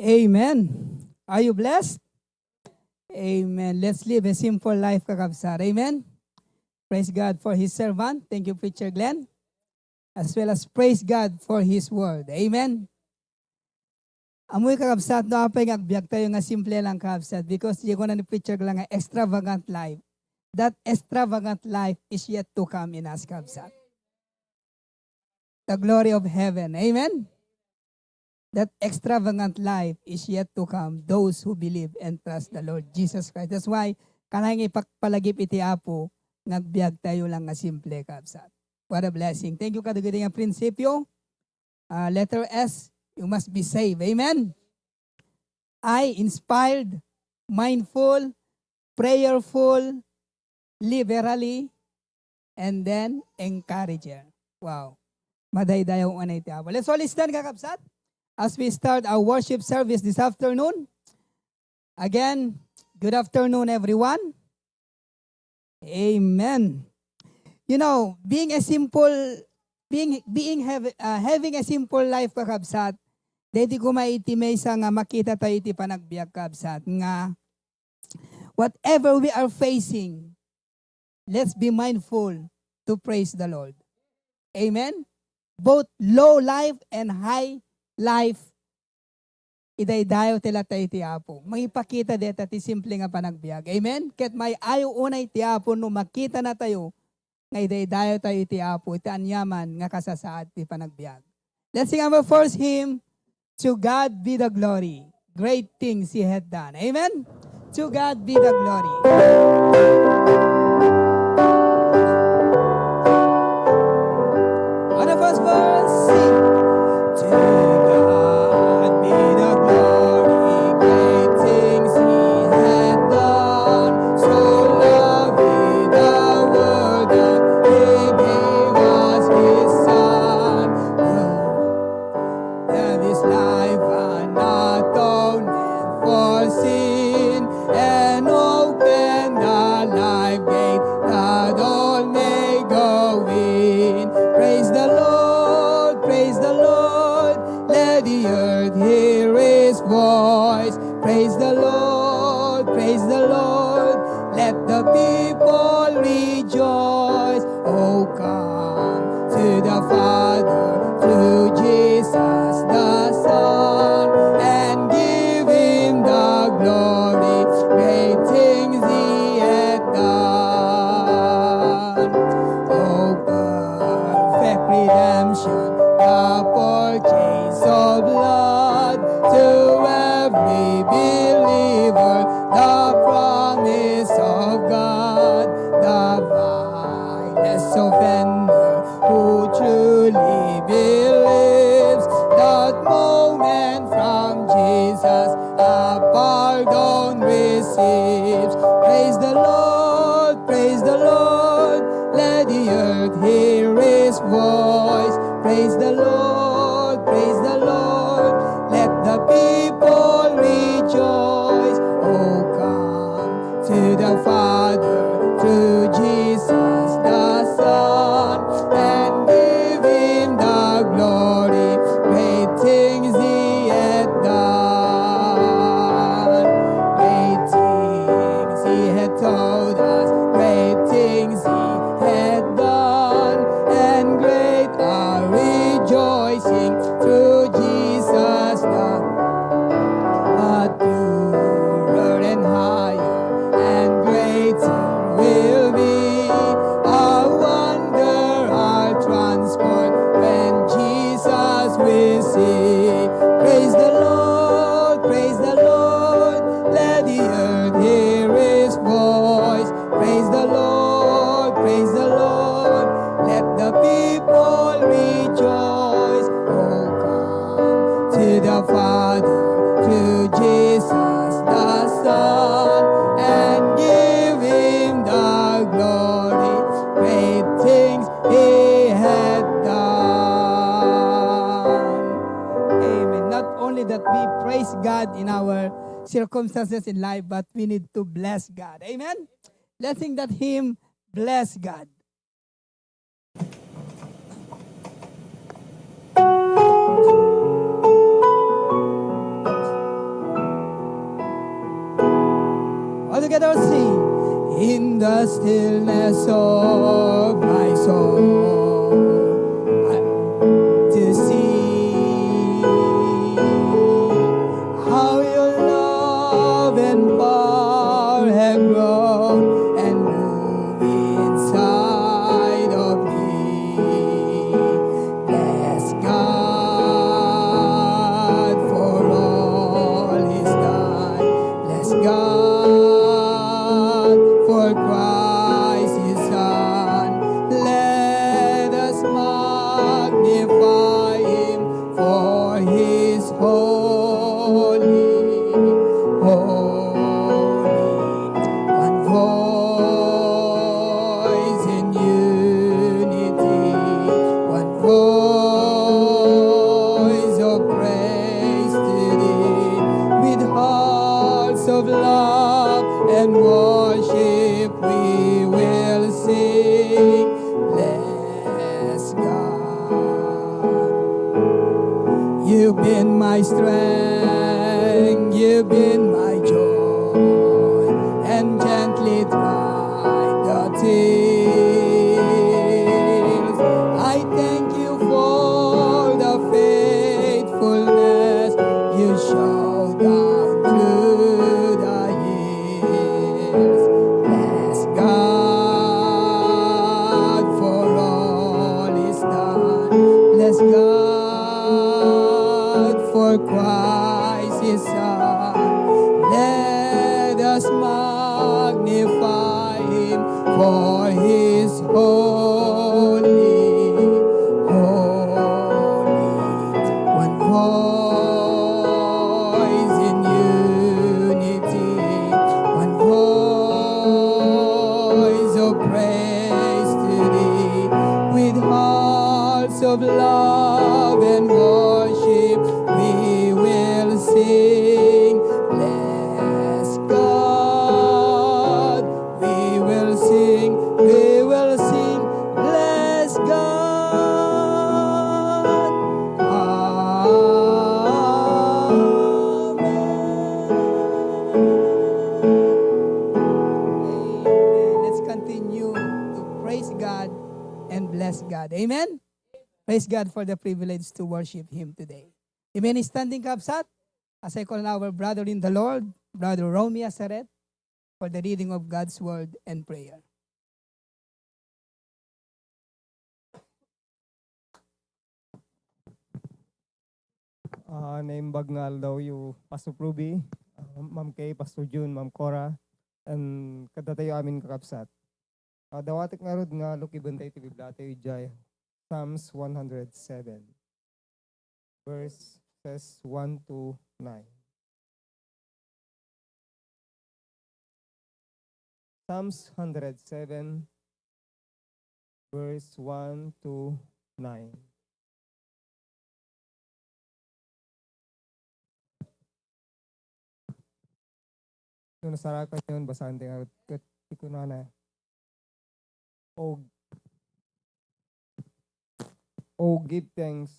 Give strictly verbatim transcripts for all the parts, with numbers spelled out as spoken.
Amen. Are you blessed? Amen. Let's live a simple life, kakabsat. Amen. Praise God for His servant. Thank you, Preacher Glenn. As well as praise God for His word. Amen. Ammoy, kakabsat, no apay nga agbiag tayo nga simple lang, kakabsat, because di ko na ni Preacher Glenn nga extravagant life. That extravagant life is yet to come in us, kakabsat. The glory of heaven. Amen? That extravagant life is yet to come, those who believe and trust the Lord Jesus Christ. That's why, kanay nga ipagpalagip iti Apo, nga agbiag tayo lang nga simple, kabsat. What a blessing. Thank you, kadagiti nga prinsipyo. Ah, letter S, you must be saved. Amen? I, inspired, mindful, prayerful, liberally, and then encourager. Wow. Madaydayaw unay ti Apo. Let's all stand, kakabsat, as we start our worship service this afternoon. Again, good afternoon, everyone. Amen. You know, being a simple, being, being have, uh, having a simple life, kakabsat, daydi koma iti maysa nga makita tayo iti panagbiag, kabsat, nga whatever we are facing, let's be mindful to praise the Lord. Amen? Both low life and high life, idaydayaw ti latta iti Apo. Mangipakita deta ti simple nga panagbiag. Amen? Ket may-ayo unay ti Apo no makita natayo nga idaydayaw tayo iti Apo, iti aniaman nga kasasaad ti panagbiag. Let's sing our first hymn, To God Be the Glory. Great things He hath done. Amen? To God be the glory. On the first verse, sing. To God be the glory, great things He hath done. So loved He the world that He gave us His Son. That is life and atonement for sin, and open the life gate that all may go in. Praise the Lord, praise the Lord, let the earth hear His voice. Praise the Lord, praise the Lord, let the people rejoice. Oh, come to the Father, to Jesus the Son, and give Him the glory. Great things He hath done. Oh, perfect redemption, the purchase of blood, to every believer, the promise of God, the vilest offender who truly believes, that moment from Jesus a pardon receives. Praise the Lord, praise the Lord, let the earth hear His voice. Praise the Lord, praise the Lord, let the people rejoice. Oh, come to the Father, through Jesus the Son, and give Him the glory. Great things He hath done. Great things He hath told us. Great things He hath done. And great are rejoicing through Jesus the but purer and higher and greater will be our wonder, our transport when Jesus we see. Praise the Lord, praise the Lord, let the earth hear His voice. Praise the Lord, praise the Lord. Let the people rejoice. Oh, come to the Father, to Jesus the Son, and give Him the glory. Great things He hath done. Amen. Not only that we praise God in our circumstances in life, but we need to bless God. Amen? Let's sing that hymn, Bless God. All together sing. In the stillness of my soul, I to see how your love and power have grown and move inside of me. Bless God for all He's done. Bless God for Christ His Son. Let us magnify Him for His holy, holy. One voice in unity, one voice of praise to Thee. With hearts of love and worship, we will sing, bless God. You've been my strength, you've been my joy, and gently dry the tears. I thank you for the faithfulness you show down through the years. Bless God for all He's done. Bless God for Christ His Son. Let us magnify Him for His holy, holy. One voice in unity, one voice of praise to Thee. With hearts of love and worship, we will sing, bless God. We will sing, we will sing, bless God. Amen. Amen. Let's continue to praise God and bless God. Amen. Praise God for the privilege to worship Him today. Amen. Standing, kakabsat, as I call our brother in the Lord, Brother Romy Asaret, for the reading of God's word and prayer. Ah, naimbag nga aldawyo, Pastor Ruby, ah, Ma'am Kay, Pastor Jun, Ma'am Cora, and kadatayo amin, kakabsat. Ah, dawatek ngarud nga lukibentayo ti Bibliatayo idiay Psalms one hundred seven, verses one to nine. Psalms hundred seven, verse one to nine. No nasarakan yon, basaen ti ngarud ket ti kunana, O, O give thanks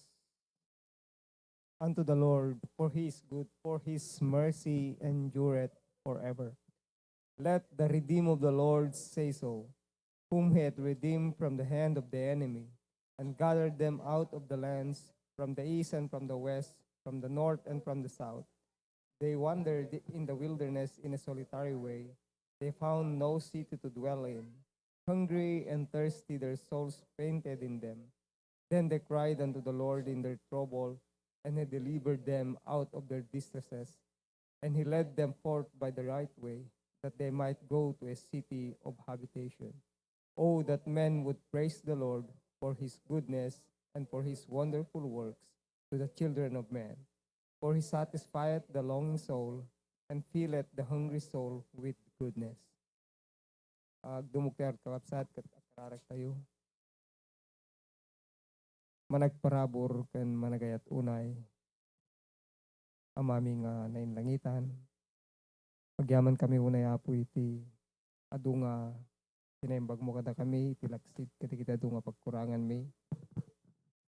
unto the Lord, for he is good, for his mercy endureth forever. Let the redeemed of the Lord say so, whom he hath redeemed from the hand of the enemy, and gathered them out of the lands, from the east and from the west, from the north and from the south. They wandered in the wilderness in a solitary way. They found no city to dwell in. Hungry and thirsty, their souls fainted in them. Then they cried unto the Lord in their trouble, and he delivered them out of their distresses. And he led them forth by the right way, that they might go to a city of habitation. Oh, that men would praise the Lord for his goodness and for his wonderful works to the children of men. For he satisfieth the longing soul, and filleth the hungry soul with goodness. Agdumog tayo, kakabsat, ket agkararag tayo. Managparabur ken managayat unay, Amami nga nainlangitan. Agyamankami unay, Apo, iti adu nga pinaimbagmo kadakami, iti laksid kadagiti adu nga pagkuranganmi.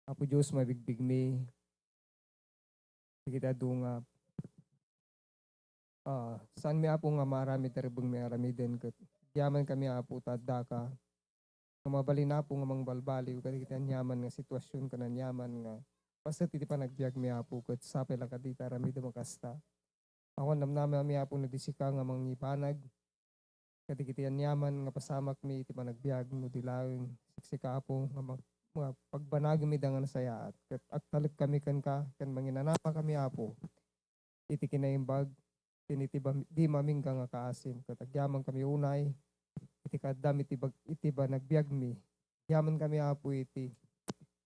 Apo Dios, mabigbigmi, dagiti adu nga ah, saanmi, Apo, nga maaramid ti rebbengmi aramiden, ket agyamankami, Apo, ta addaka. Nga mabalin, Apo, nga mangbalbaliw kadagiti aniaman nga sitwasyon ken aniaman nga paset iti panagbiagmi, Apo, ket sapay la kadi ta aramidem a kasta. Awan namnamami, Apo, no di sika nga mangibanag kadagiti aniaman nga pasamakmi iti panagbiag, no di laeng siksika, Apo, nga mag-, nga pagbanagem ida nga nasayaat. Ket agtalekkami kenka, ken manginanamakami, Apo, iti kinaimbag, ken iti bam-, di mamingga nga kaasim. Ket agyamankami unay iti kaaddam iti bag-, iti panagbiagmi. Agyamankami, Apo, iti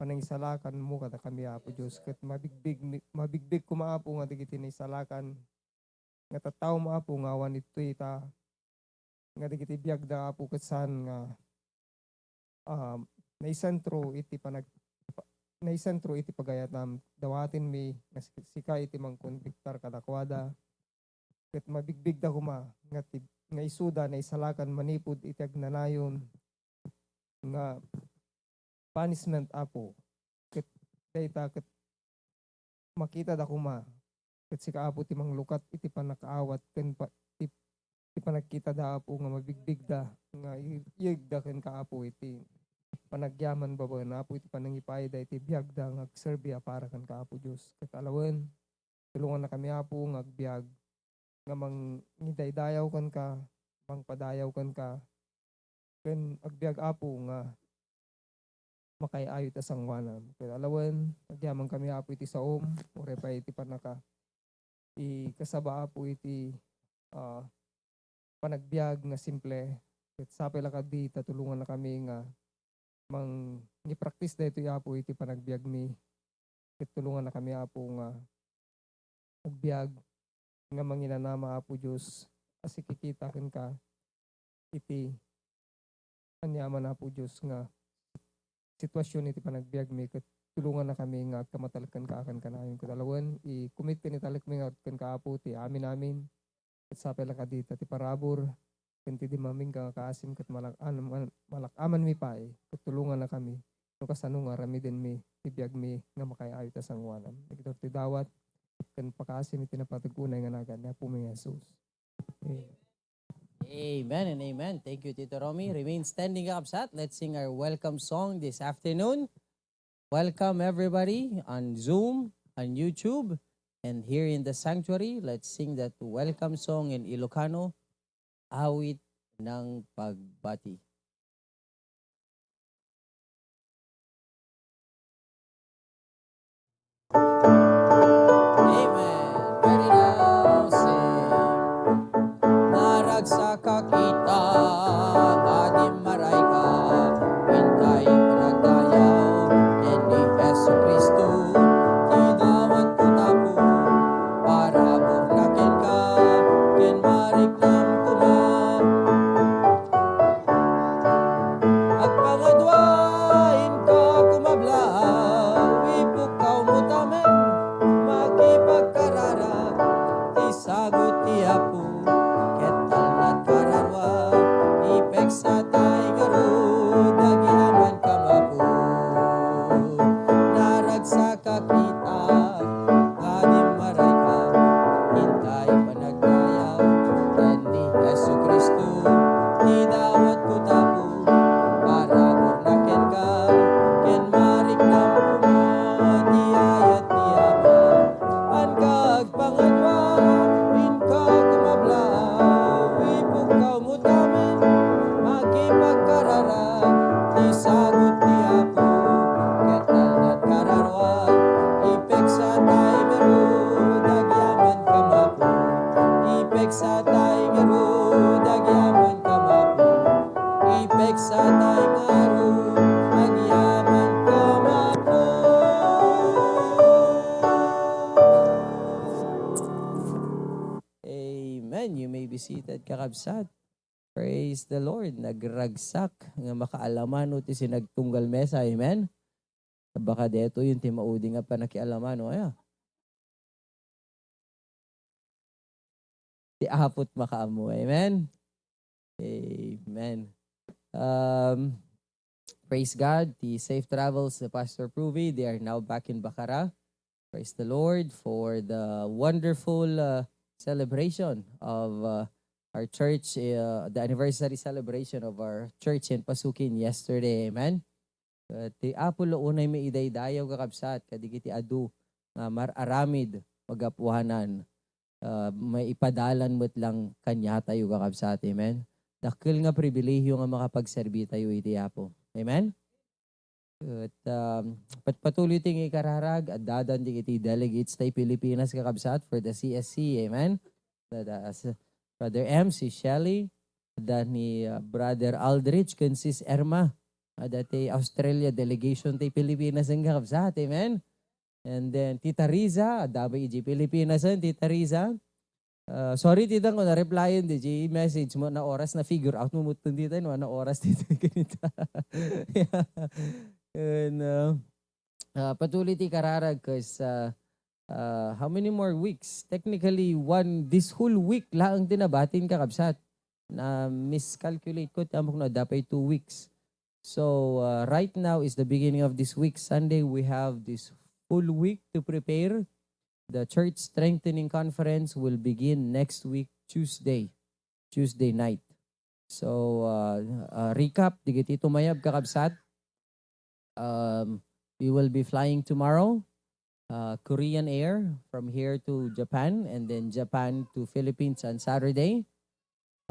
panangisalakanmo kadakami, Apo Dios, ket mabigbigmi-, mabigbig koma, Apo, nga dagiti naisalakan nga tattao, Apo, nga awan itoy ta nga dagiti biagda, Apo, ket saan nga, ah, naisentro iti panag-, pa-, naisentro iti pagayatam. Dawatenmi nga sik-, sika iti mangkonbiktar kadakuada, ket mabigbigda koma nga ti-, nga isuda naisalakan manipud iti agnanayon nga punishment, Apo. Ket dayta ket makitada koma, ket sika, Apo, ti manglukat iti pannakaawat ken pa-, ti, ti panagkitada, Apo, nga mabigbigda, nga i-, iyegda kenka, Apo, iti panagyaman babaen, Apo, iti panangipayda iti biagda nga agserbi a para kenka, Apo Dios. Ket alawen, tulongannakami, Apo, nga agbiag, nga mangidaydayaw kenka, mangpadayaw kenka, ken agbiag, Apo, nga makaay-ayo ta sangoanam. Ket alawen, agyamankami, Apo, iti saom, uray pay iti pannaka-, ikasaba, Apo, iti, ah, panagbiag nga simple. Ket sapay la kadi ta tulongannakami nga mangipraktis daytoy, Apo, iti panagbiagmi. Ket tulongannakami, Apo, nga agbiag nga manginanama, Apo Dios, a sikikita kenka iti aniaman, Apo Dios, nga sitwasyon iti panagbiagmi, ket tulongannakami nga agkamatalek kenka a ken kanayon. Ket alawen, i-commit ken italekmi ngarud kenka, Apo, ti amin-amin. Ket sapay la kadi ta ti parabur ken ti di mamingga nga kaasim ket malak-, an-, malak-amanmi pay, ket tulongannakami no kasano nga aramidenmi ti biagmi nga makaay-ayo ta sangoanam. Dagitoy ti dawat ken pakaasim iti napateg unay nga nagan ni Apomi Jesus. Amen. Amen and amen. Thank you, Tito Romy. Remain standing, kakabsat. Let's sing our welcome song this afternoon. Welcome everybody on Zoom, on YouTube, and here in the sanctuary. Let's sing that welcome song in Ilocano, Awit ng Pagbati. Amen. Ready now, sing. Naragsakak ita, nga dimmaray ka, intay panagdayaw, ken ni Jesu-Cristo, ti dawatko tapu, parabur na kenka, ken mariknam koma. Agpangadua, inka kumablaw, ipukkaw mo tamen, makipagkararag, ti sagut ti Apo, ket talnat kararua, ipeksa tay ngarud, agyamankam Apo. Naragsakak ita, nga dimmaray ka, intay panagdayaw, ken ni Jesu-Cristo, ti dawatko tapu, parabur na kenka, ken mariknam koma ti ayat ti Ama. Anka agpangadua, inka kumablaw, ipukkaw mo tamen, makipagkararag, ti sagut ti Apo, ket talnat kararua, ipeksa tay ngarud, agyamankam Apo, ipeksa tay ngarud, agyamankam Apo, ipeksa tay ngarud, agyamankam Apo. Amen. You may be seated, kakabsat. Praise the Lord. Nagragsak nga makaalamano ti sinagtunggal mesa. Amen. Baka detoy ti maudi nga panakialamano, aya. Ti Apo't makaammo. Amen. Amen. Um, praise God. The safe travels, the Pastor Pruvi. They are now back in Bacara. Praise the Lord for the wonderful, uh, celebration of, uh, our church, uh, the anniversary celebration of our church in Pasukin yesterday. Amen. Ket ti Apo la unay maidaydayaw, kakabsat, kadagiti adu nga mar-aramid, magapuanan, ah, maipadalan met lang kaniatayo, kakabsat. Amen? Dakkel nga pribilehiyo nga makapagserbitayo iti Apo. Amen? Ket, um, patpatuloy ti nga ikararag, addadan dagiti delegates ti Pilipinas, kakabsat, for the C S C. Amen? Adda, as, Brother M, si Shelly, adda ni, uh, Brother Aldrich, ken Sis Irma. Adda ti Australia delegation ti Pilipinas, kakabsat. Amen? And then, Tita Riza, adda ba iti Pilipinas, eh, Tita Riza? Uh, sorry, Tita, kung na-replyan di iti message mo, na oras na figure out mo, muttun, Tita, no? Ano oras, Tita, ganita? Yeah. And, uh, uh, patuloy ti kararag, 'cause, uh, uh, how many more weeks? Technically, one, this whole week laeng ti nabatin, kakabsat. Na-miscalculate ko, ti ammok no, adda pay two weeks. So, uh, right now is the beginning of this week, Sunday, we have this full week to prepare. The Church Strengthening Conference will begin next week, Tuesday, Tuesday night. So, uh, uh, recap, dagiti tumayab, kakabsat. Um, we will be flying tomorrow, uh, Korean Air from here to Japan, and then Japan to Philippines on Saturday.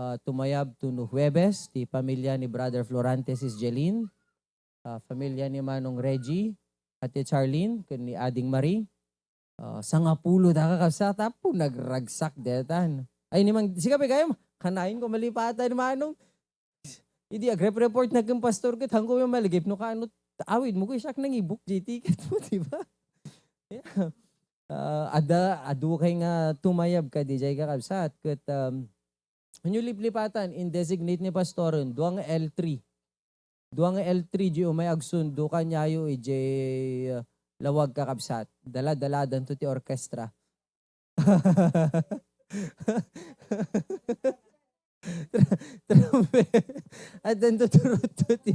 Uh, tumayab to no Huwebes, ti pamilya ni Brother Florante, Sis Jeline, uh, pamilya ni Manong Reggie, Ate Charlene, ken ni Ading Marie. Ah, sangapulo da, kakabsat, apo, nagragsak detan. Ay, ni Mang, sika pay gayam, kanayon ko malipatan, Manong. Idi agrep-report na ken pastor ket, hangko yung maligip, no, kano, awid mo, kaya siya nangibuk, J ticket mo, di ba? Yeah. Ah, ada, adu kay nga tumayab ka, di jay kakabsat, ket, um, inyo liplipatan, in-designate ni pastoren, dua nga L three. Dua nga L three di umay agsundo kaniayo idiay, uh, lawag, kakabsat. Dala-daladanto ti orkestra. Tra-, trumpet. Addanto turutto ti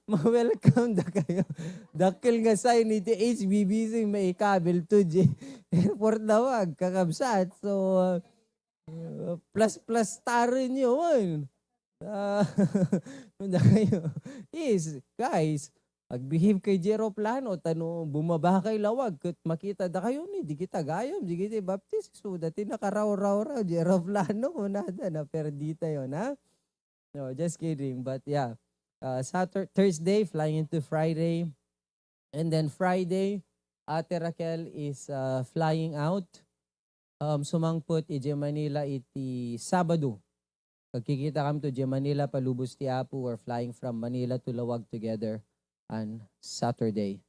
ma-welcome da kayo. Dakkel nga sign iti H B B C maikabelto idiay airport lawag, kakabsat. So, uh, plus-plus staren yo, man. Ah, da kayo. Yes, guys, agbehave kay di eroplano, ta no bumaba kay lawag, ket makita da kayo ni, di kita gayam, di kita baptiso, dati nakaraw-raw-raw, di eroplano, kunada, na perdita yon, ha? No, just kidding. But yeah, uh, Satur-, Thursday, flying into Friday. And then Friday, Ate Raquel is, uh, flying out. Um, sumangpet idiay Manila iti Sabado. Agkikitakamto idiay Manila, palubos ti Apo. We're flying from Manila to Laoag together on Saturday.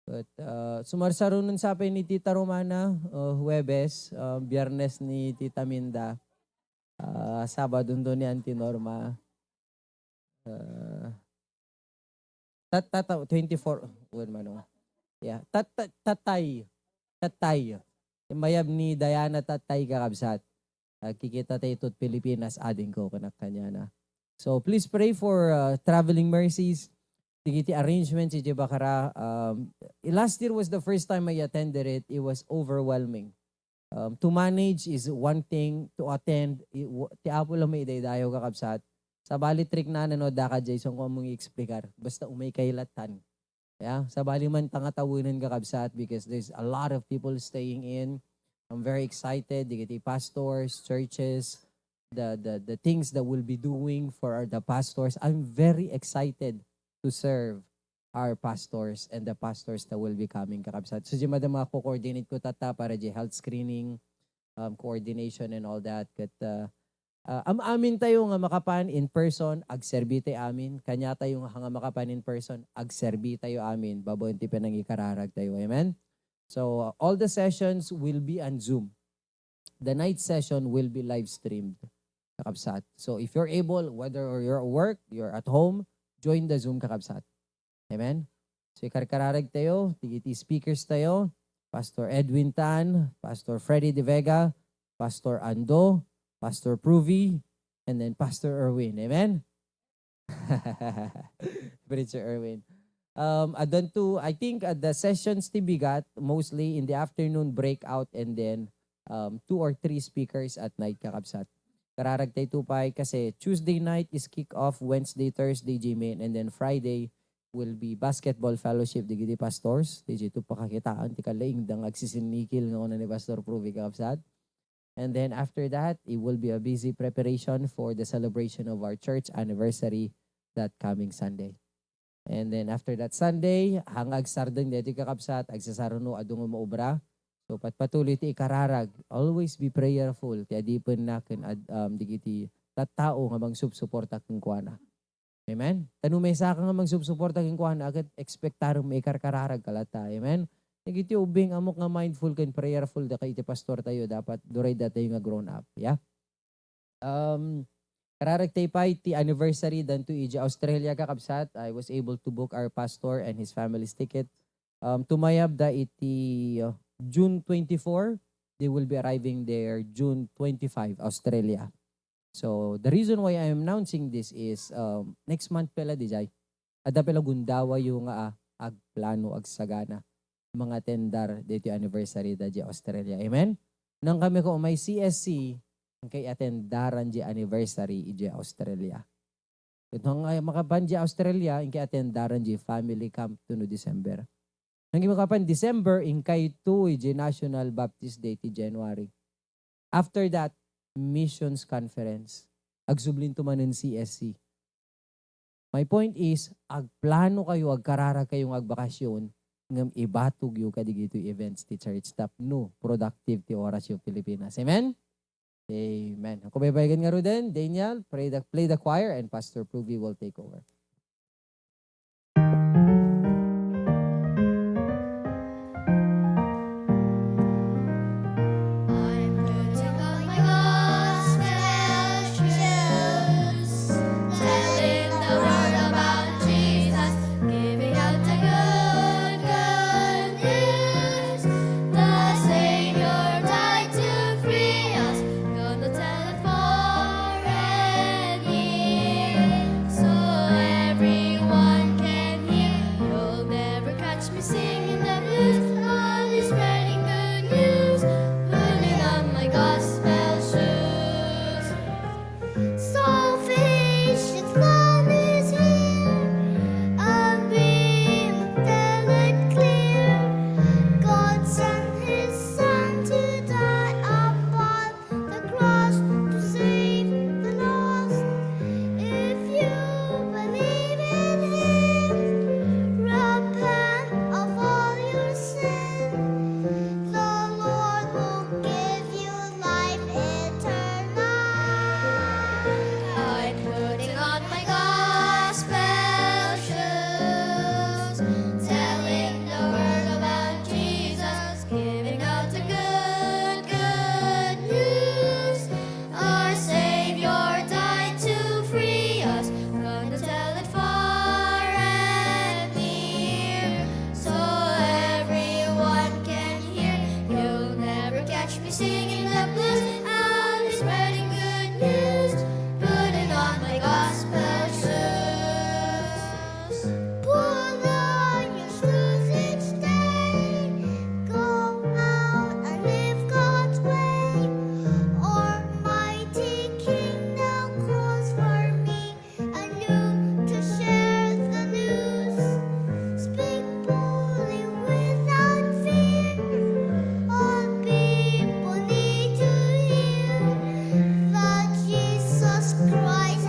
But, uh, sumarsarunon sa pay ni Tita Romana, uh, Huwebes, uh, Biyernes ni Tita Minda, uh, Sabado ni Auntie Norma. Uh, tat-, tata-, twenty-four, wen mano. Yeah, tat-, tat-, tatay. Tatay. Mayab ni Diana, tatay, kakabsat. Agkikita tayo ito't Pilipinas, ading ko, kanak kanya na. So, please pray for, uh, traveling mercies. Dagiti arrangements, iti bakara, um, last year was the first time I attended it. It was overwhelming. Um, to manage is one thing, to attend, i-, w-, ti Apo lang may idaydayaw, kakabsat. Sabali, trick na, ano, daka, Jason, ko among i-explicar. Basta umay kay latan. Yeah? Sabali man, tanga tawenan, kakabsat, because there's a lot of people staying in. I'm very excited. Dagiti pastors, churches, the, the, the things that we'll be doing for our, the pastors. I'm very excited to serve our pastors and the pastors that will be coming, kakabsat. So, di madama ko coordinate ko tata para di health screening, um, coordination and all that. Ket, uh, uh, am-amin tayo nga makapan in person, agserbi tayo amin. Kanya tayo nga, nga makapan in person, agserbi tayo amin. Babaen ti panangikararag tayo. Amen? So, uh, all the sessions will be on Zoom. The night session will be live streamed, kakabsat. So if you're able, whether or you're at work, you're at home, join the Zoom, kakabsat. Amen? So ikarkararag tayo, dagiti speakers tayo, Pastor Edwin Tan, Pastor Freddy De Vega, Pastor Ando, Pastor Pruvi, and then Pastor Erwin. Amen? Preacher Erwin. Um, addanto, I think, uh, the sessions ti bigat, mostly in the afternoon breakout, and then, um, two or three speakers at night, kakabsat. Kararag tayo pay kasi Tuesday night is kick-off, Wednesday, Thursday, G M A, and then Friday will be basketball fellowship dagiti pastors. Diay to pakakitaan ti kalaing dang agsisinnikil nga una ni Pastor Pruvi, kakabsat. And then after that, it will be a busy preparation for the celebration of our church anniversary that coming Sunday. And then after that Sunday, haan nga agsardeng daytoy, kakabsat, agsasaruno adu nga maubra. So, patpatuloy ti ikararag. Always be prayerful ti adipenna ken ad-, um, dagiti tattao nga mangsupsuporta kenkuana. Amen? Ta no maysaka nga mangsupsuporta kenkuana, ket expectarem nga ikarkararag ka latta. Amen? Dagiti ubbing, ammok nga mindful ken prayerful dagiti pastortayo, dapat duray datayo nga grown up. Yeah? Um, kararag tayo pay ti anniversary danto idiay Australia, kakabsat. I was able to book our pastor and his family's ticket. Um, tumayabda iti, uh, June twenty-four. They will be arriving there June twenty-five, Australia. So, the reason why I am announcing this is, um, next month pay la diay. Adda pay la gundawayyo nga, ah, agplano, agsagana, mangatendar daytoy anniversary da diay Australia. Amen? Nang kami ko umay C S C, inkay atendaran diay anniversary idiay Australia. Ket nang, ah, makapan diay Australia, inkay atendaran diay family camp to no December. Nang makapan December, inkay to idiay National Baptist Day ti January. After that, missions conference. Agsublinto manen C S C. My point is, agplano kayo, agkararag kayo nga agbakasyon, ngem ibatogyo kadigitoy events ti church tapno productive ti orasyo Pilipinas. Amen? Amen. Ako baybayagan ngaruden, Daniel, pray the, play the choir, and Pastor Pruvi will take over. I'm putting on my gospel shoes, telling the world about Jesus, giving out the good, good news. The Savior died to free us, gonna tell it far and near, so everyone can hear. You'll never catch me singing the blues. God is spreading good news. Putting on my gospel shoes. Salvation's plan is here, and we tell it clear. God sent His Son to die upon the cross to save the lost. If you believe in Him, repent of all your sin. The Lord will give you life eternal. I'm putting on my gospel shoes, telling the world about Jesus, giving out the good, good news. Our Savior died to free us, gonna tell it far and near, so everyone can hear. You'll never catch me singing the blues. I'll be spreading good news, putting on my gospel shoes. Put on your shoes each day. Go out and live God's way. Almighty King now calls for me and you to share the news. Speak boldly without fear. All people need to hear that Jesus Christ